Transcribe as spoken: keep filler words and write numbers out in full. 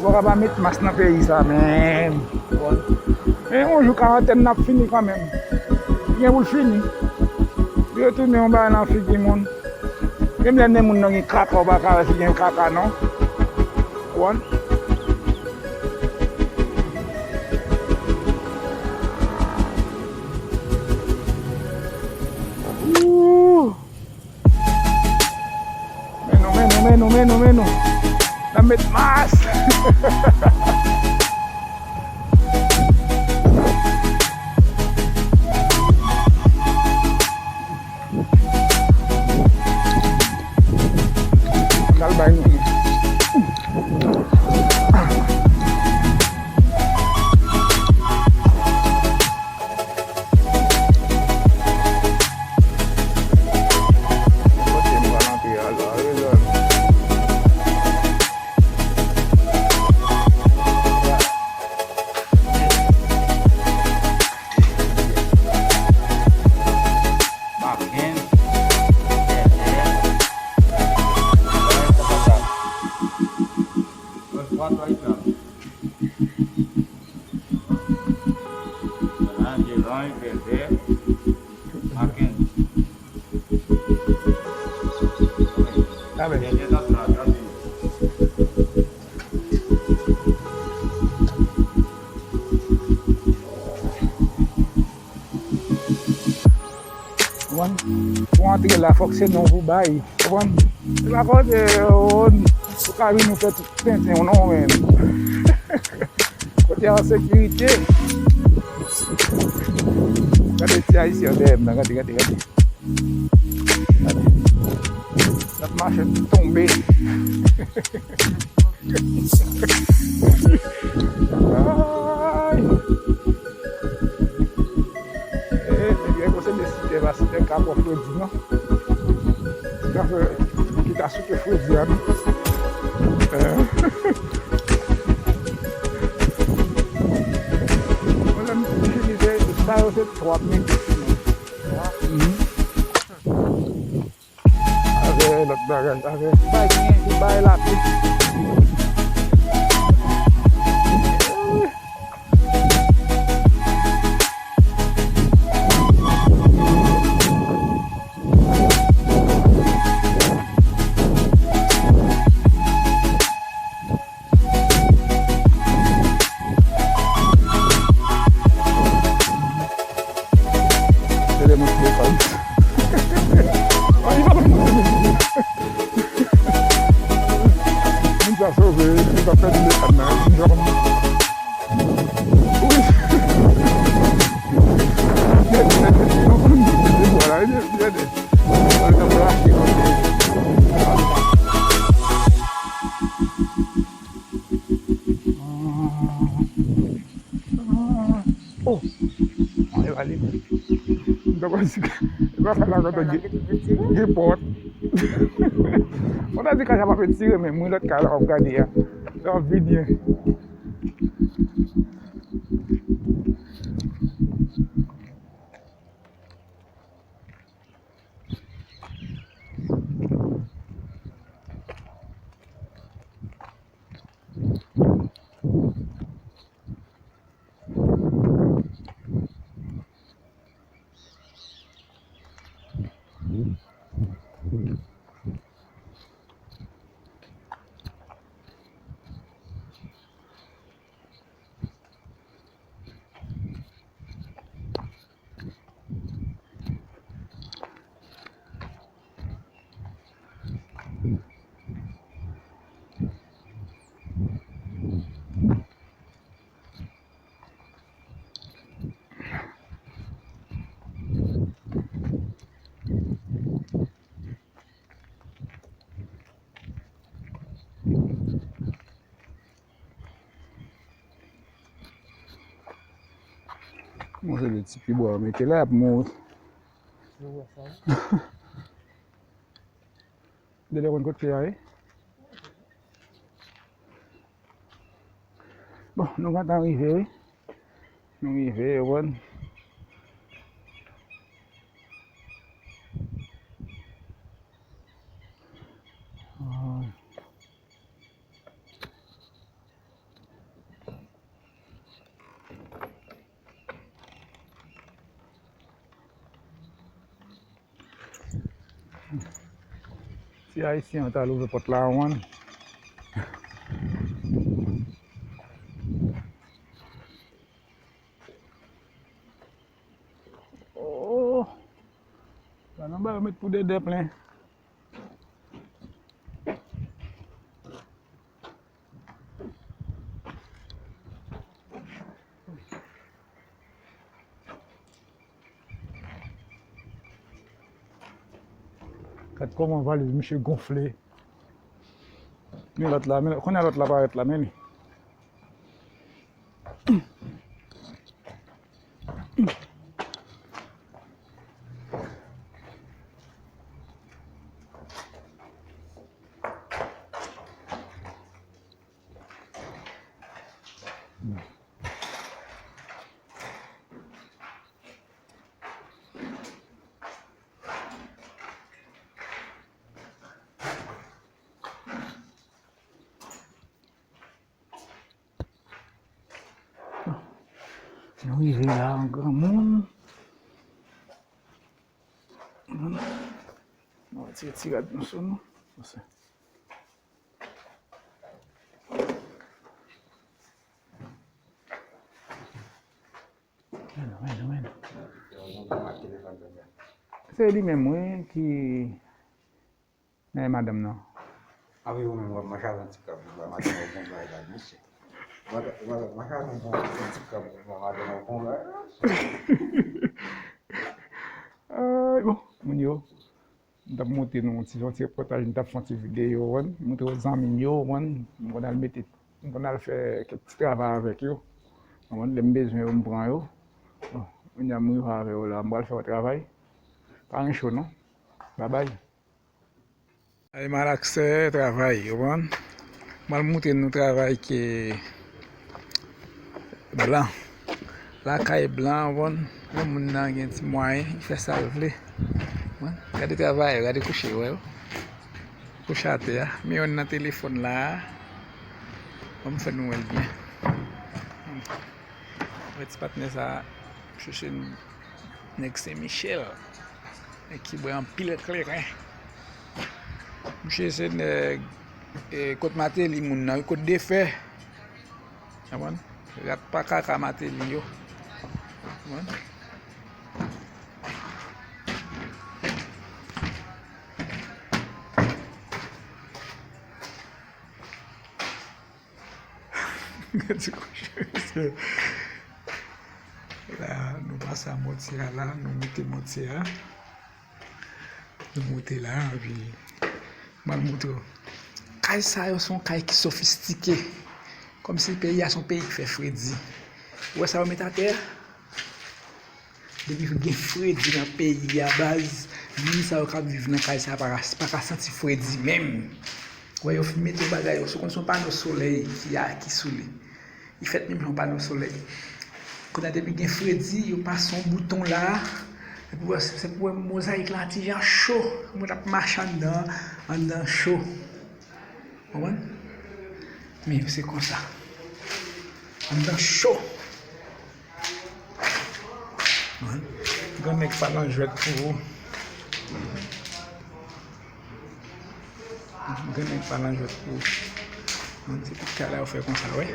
Ou pa ka pa met mas nan peyi sa, menm. Men yon jou karantèn nan ap fini kanmenm. Li gen pou l fini. Li retounen yon bagay nan figi moun. Menm lè nen moun nan gen kaka, ou pa ka wè si gen kaka non. Ou konprann? Ooh. Men nou, men nou, men nou, men nou, men nou. N ap met mas. N al bay nou. Devan, devan, bèbè, Mackenzie. Amen. Bèbè, tap la, tap vini. Konprann? Pou antre la, fòk se non pou bay. Konprann? Se pa kote, oh, ou ka vin ou fè tout tenten w non, menm. Kote a an sekirite. Gade ti ayisyen dèyè m nan, gade, gade, gade. Gade. N ap mache tonbe. Ay. E, ebyen, konsèy de sitè, pa sitè, ka pran fredi, non? Ki ka fè, ki ka souke fredi a, non? Eh. Mwen, lè m itilize, sa yo se twa mil. Mhm. Avè lòt bagay, avè bay nèj, bay lapli. Se lè mwen file kòb. An, li pa konn monte menm. Moun sa sove, moun sa pèdi letan nan. Moun sa konn. Wi. Gade, gade, gade. Vwala, gade, gade. Sa l t ap rache konsa. Oh! Mwen va li. M ta kwè si, e pa fè la kontan gen, gen pòt. Mwen ta di kay la p ap etire, men mwen lòt kay la w ap gade a. Sa ap vini. Mwen se de ti pibwa mete la ap mouri. Dede konn kot fè a, wi. Bon, nou gentan rive, wi. Nou rive, ou konprann. Ti ayisyen an t al ouvè pòt la, w konprann? Oh! La nan ba yo met pou dèdè plen. Gad kòman valiz misye gonfle. Men lòt la, men, kounye a lòt la parèt la, men li. Nou rive la an granmoun. Nou retire ti rad nou sou nou. Men, men, men. Se li menm, wi, ki men madanm nan. A wi, ou menm w ap mache avè yon ti krab, ou wè madanm ou bon bagay la, mesye. Madanm, madanm, mache avè yon bon ti krab, ou wè madanm ou bon bagay la, mesye. Ay, bon, moun yo, m t ap montre nou yon ti, yon ti repòtaj, m t ap fè yon ti videyo, w konprann, montre zanmi m yo, w konprann, m konn al mete, m konn al fè kèk ti travay avèk yo. W konprann, lè m bezwen yo, m pran yo. Bon, kounye a m rive avè yo la, m pral fè yon travay. Pa gen cho non. Babay. Ay, malaksè travay, w konprann? M al montre nou travay ke blan. Lakay blan, w konprann? Lè moun nan gen ti mwayen, li fè sa l vle. W konprann? Gade travay yo, gade kouche, wè yo. Kouche atè a. Men youn nan telefòn la a. Ban m fè nou wè l byen. Wè ti patnè sa a, chèche n-, nèg Sen Michèl. Nèg ki bwè anpil kleren. Misye se nèg, e, kot Mateli moun nan, kot Defè. Konprann? Rat pa kaka Mateli yo. Konprann? Gade ti kouche, mesye. La, nou pase a mòtye a la, nou moute mòtye a. Nou moute la, epi m al montre w. Kay sa yo se yon kay ki sofistike. Kòmsi peyi a se yon peyi ki fè fredi. Ou wè sa yo met atè a? Depi gen fredi nan peyi a, baz, moun sa yo k ap viv nan kay sa pa ka, pa ka santi fredi menm. Wè, yo fin mete bagay yo, sou konn se yon pano solèy ki a, ki sou li. Li fèt menm jan yon pano solèy. Kounye a, depi gen fredi, yo pase yon bouton la. Se pou wè, se pou wè mozayik la ti jan cho. Moun ap mache anndan, anndan cho. Konprann? Men se konsa. Anndan cho. Konprann? Grannèg pa nan jwèt pou ou. Grannèg pa nan jwèt pou ou. Moun se tout kay la yo fè konsa, wè.